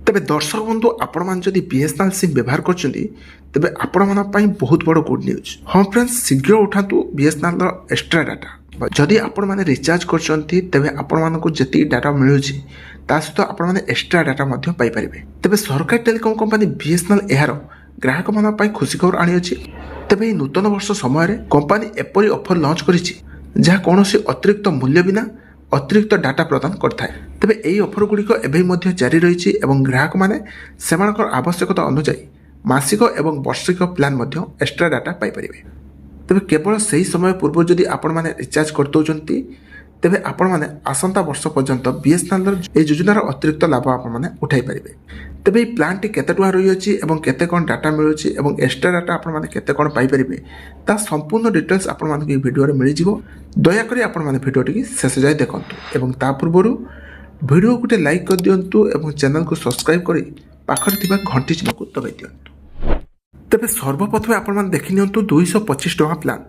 ତେବେ ଦର୍ଶକ ବନ୍ଧୁ, ଆପଣମାନେ ଯଦି ବିଏସ୍ଏନ୍ଏଲ୍ ସିମ୍ ବ୍ୟବହାର କରୁଛନ୍ତି, ତେବେ ଆପଣମାନଙ୍କ ପାଇଁ ବହୁତ ବଡ଼ ଗୁଡ୍ ନ୍ୟୁଜ୍। ହଁ ଫ୍ରେଣ୍ଡସ୍, ଶୀଘ୍ର ଉଠାନ୍ତୁ ବିଏସ୍ଏନ୍ଏଲ୍ର ଏକ୍ସଟ୍ରା ଡାଟା। ଯଦି ଆପଣମାନେ ରିଚାର୍ଜ କରୁଛନ୍ତି, ତେବେ ଆପଣମାନଙ୍କୁ ଯେତିକି ଡାଟା ମିଳୁଛି, ତା ସହିତ ଆପଣମାନେ ଏକ୍ସଟ୍ରା ଡାଟା ମଧ୍ୟ ପାଇପାରିବେ। ତେବେ ସରକାରୀ ଟେଲିକମ୍ କମ୍ପାନୀ ବିଏସ୍ଏନ୍ଏଲ୍ ଏହାର ଗ୍ରାହକମାନଙ୍କ ପାଇଁ ଖୁସି ଖବର ଆଣିଅଛି। ତେବେ ଏହି ନୂତନ ବର୍ଷ ସମୟରେ କମ୍ପାନୀ ଏପରି ଅଫର୍ ଲଞ୍ଚ କରିଛି, ଯାହା କୌଣସି ଅତିରିକ୍ତ ମୂଲ୍ୟ ବିନା ଅତିରିକ୍ତ ଡାଟା ପ୍ରଦାନ କରିଥାଏ। ତେବେ ଏହି ଅଫର୍ ଗୁଡ଼ିକ ଏବେ ମଧ୍ୟ ଜାରି ରହିଛି ଏବଂ ଗ୍ରାହକମାନେ ସେମାନଙ୍କର ଆବଶ୍ୟକତା ଅନୁଯାୟୀ ମାସିକ ଏବଂ ବାର୍ଷିକ ପ୍ଲାନ୍ ମଧ୍ୟ ଏକ୍ସଟ୍ରା ଡାଟା ପାଇପାରିବେ। ତେବେ କେବଳ ସେହି ସମୟ ପୂର୍ବରୁ ଯଦି ଆପଣମାନେ ରିଚାର୍ଜ କରିଦେଉଛନ୍ତି, ତେବେ ଆପଣମାନେ ଆସନ୍ତା ବର୍ଷ ପର୍ଯ୍ୟନ୍ତ ବିଏସ୍ଏନ୍ଏଲ୍ର ଏହି ଯୋଜନାର ଅତିରିକ୍ତ ଲାଭ ଆପଣମାନେ ଉଠାଇ ପାରିବେ। ତେବେ ଏହି ପ୍ଲାନ୍ଟି କେତେ ଟଙ୍କା ରହିଅଛି ଏବଂ କେତେ କ'ଣ ଡାଟା ମିଳୁଛି ଏବଂ ଏକ୍ସଟ୍ରା ଡାଟା ଆପଣମାନେ କେତେ କ'ଣ ପାଇପାରିବେ, ତା ସମ୍ପୂର୍ଣ୍ଣ ଡିଟେଲ୍ସ ଆପଣମାନଙ୍କୁ ଏହି ଭିଡ଼ିଓରେ ମିଳିଯିବ। ଦୟାକରି ଆପଣମାନେ ଭିଡ଼ିଓଟିକି ଶେଷ ଯାଏ ଦେଖନ୍ତୁ ଏବଂ ତା ପୂର୍ବରୁ ଭିଡ଼ିଓ ଗୋଟେ ଲାଇକ୍ କରିଦିଅନ୍ତୁ ଏବଂ ଚ୍ୟାନେଲକୁ ସବସ୍କ୍ରାଇବ୍ କରି ପାଖରେ ଥିବା ଘଣ୍ଟି ଚିହ୍ନକୁ ଦବାଇ ଦିଅନ୍ତୁ। ତେବେ ସର୍ବପ୍ରଥମେ ଆପଣମାନେ ଦେଖିନିଅନ୍ତୁ 225 ଟଙ୍କା ପ୍ଲାନ୍।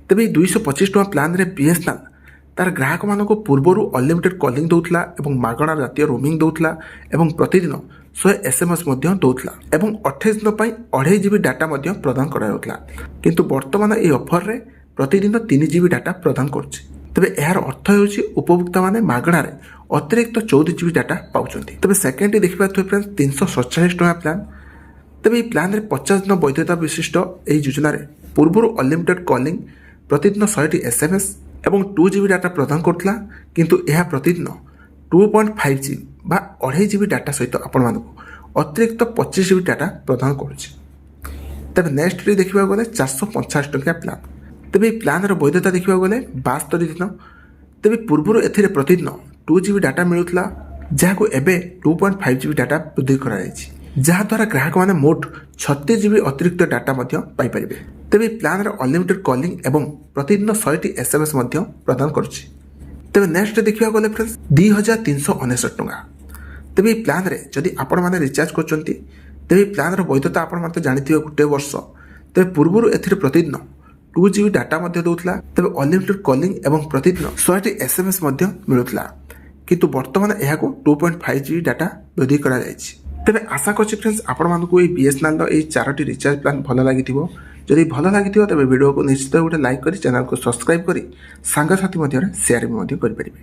ତେବେ ଏହି 225 ଟଙ୍କା ପ୍ଲାନ୍ରେ ବିଏସ୍ଏନ୍ଏଲ୍ ତାର ଗ୍ରାହକମାନଙ୍କୁ ପୂର୍ବରୁ ଅନଲିମିଟେଡ୍ କଲିଂ ଦେଉଥିଲା ଏବଂ ମାଗଣା ଜାତୀୟ ରୋମିଂ ଦେଉଥିଲା ଏବଂ ପ୍ରତିଦିନ 100 ଏସ୍ଏମ୍ଏସ୍ ମଧ୍ୟ ଦେଉଥିଲା ଏବଂ 28 ଦିନ ପାଇଁ 2.5 ଜିବି ଡାଟା ମଧ୍ୟ ପ୍ରଦାନ କରାଯାଉଥିଲା। କିନ୍ତୁ ବର୍ତ୍ତମାନ ଏହି ଅଫରରେ ପ୍ରତିଦିନ 3 ଜିବି ଡାଟା ପ୍ରଦାନ କରୁଛି। ତେବେ ଏହାର ଅର୍ଥ ହେଉଛି, ଉପଭୋକ୍ତାମାନେ ମାଗଣାରେ ଅତିରିକ୍ତ 14 ଜିବି ଡାଟା ପାଉଛନ୍ତି। ତେବେ ସେକେଣ୍ଡଟି ଦେଖିପାରୁଥିବେ ଫ୍ରେଣ୍ଡସ୍, 347 ଟଙ୍କା ପ୍ଲାନ୍। ତେବେ ଏହି ପ୍ଲାନ୍ରେ 50 ଦିନ ବୈଧତା ବିଶିଷ୍ଟ ଏହି ଯୋଜନାରେ ପୂର୍ବରୁ ଅନଲିମିଟେଡ୍ କଲିଂ, ପ୍ରତିଦିନ 100ଟି ଏସ୍ଏମ୍ଏସ୍ ଏବଂ 2 ଜିବି ଡାଟା ପ୍ରଦାନ କରୁଥିଲା। କିନ୍ତୁ ଏହା ପ୍ରତିଦିନ 2.5 ଜିବି ବା 2.5 ଜିବି ଡାଟା ସହିତ ଆପଣମାନଙ୍କୁ ଅତିରିକ୍ତ 25 ଜିବି ଡାଟା ପ୍ରଦାନ କରୁଛି। ତେବେ ନେକ୍ସଟରେ ଦେଖିବାକୁ ଗଲେ 485 ଟଙ୍କିଆ ପ୍ଲାନ୍। ତେବେ ଏହି ପ୍ଲାନ୍ର ବୈଧତା ଦେଖିବାକୁ ଗଲେ 72 ଦିନ। ତେବେ ପୂର୍ବରୁ ଏଥିରେ ପ୍ରତିଦିନ 2 ଜିବି ଡାଟା ମିଳୁଥିଲା, ଯାହାକୁ ଏବେ 2.5 ଜିବି ଡାଟା ବୃଦ୍ଧି କରାଯାଇଛି, ଯାହାଦ୍ୱାରା ଗ୍ରାହକମାନେ ମୋଟ 36 ଜିବି ଅତିରିକ୍ତ ଡାଟା ମଧ୍ୟ ପାଇପାରିବେ। ତେବେ ଏହି ପ୍ଲାନ୍ର ଅନଲିମିଟେଡ୍ କଲିଂ ଏବଂ ପ୍ରତିଦିନ 100ଟି ଏସ୍ଏମ୍ଏସ୍ ମଧ୍ୟ ପ୍ରଦାନ କରୁଛି। ତେବେ ନେକ୍ସଟ ଦେଖିବାକୁ ଗଲେ ଫ୍ରେଣ୍ଡସ୍, 2399 ଟଙ୍କା। ତେବେ ଏହି ପ୍ଲାନ୍ରେ ଯଦି ଆପଣମାନେ ରିଚାର୍ଜ କରୁଛନ୍ତି, ତେବେ ଏହି ପ୍ଲାନ୍ର ବୈଧତା ଆପଣମାନେ ତ ଜାଣିଥିବେ, ଗୋଟିଏ ବର୍ଷ। ତେବେ ପୂର୍ବରୁ ଏଥିରେ ପ୍ରତିଦିନ 2 ଜିବି ଡାଟା ମଧ୍ୟ ଦେଉଥିଲା। ତେବେ ଅନଲିମିଟେଡ୍ କଲିଂ ଏବଂ ପ୍ରତିଦିନ 100ଟି ଏସ୍ଏମ୍ଏସ୍ ମଧ୍ୟ ମିଳୁଥିଲା। କିନ୍ତୁ ବର୍ତ୍ତମାନ ଏହାକୁ 2.5 ଜିବି ଡାଟା ବୃଦ୍ଧି କରାଯାଇଛି। ତେବେ ଆଶା କରୁଛି ଫ୍ରେଣ୍ଡସ୍, ଆପଣମାନଙ୍କୁ ଏହି ବିଏସ୍ଏନ୍ଏଲ୍ର ଏହି ଚାରୋଟି ରିଚାର୍ଜ ପ୍ଲାନ୍ ଭଲ ଲାଗିଥିବ। ଯଦି ଭଲ ଲାଗିଥିବ, ତେବେ ଭିଡ଼ିଓକୁ ନିଶ୍ଚିତ ଗୋଟେ ଲାଇକ୍ କରି, ଚ୍ୟାନେଲକୁ ସବସ୍କ୍ରାଇବ୍ କରି ସାଙ୍ଗସାଥି ମଧ୍ୟରେ ସେୟାର ବି ମଧ୍ୟ କରିପାରିବେ।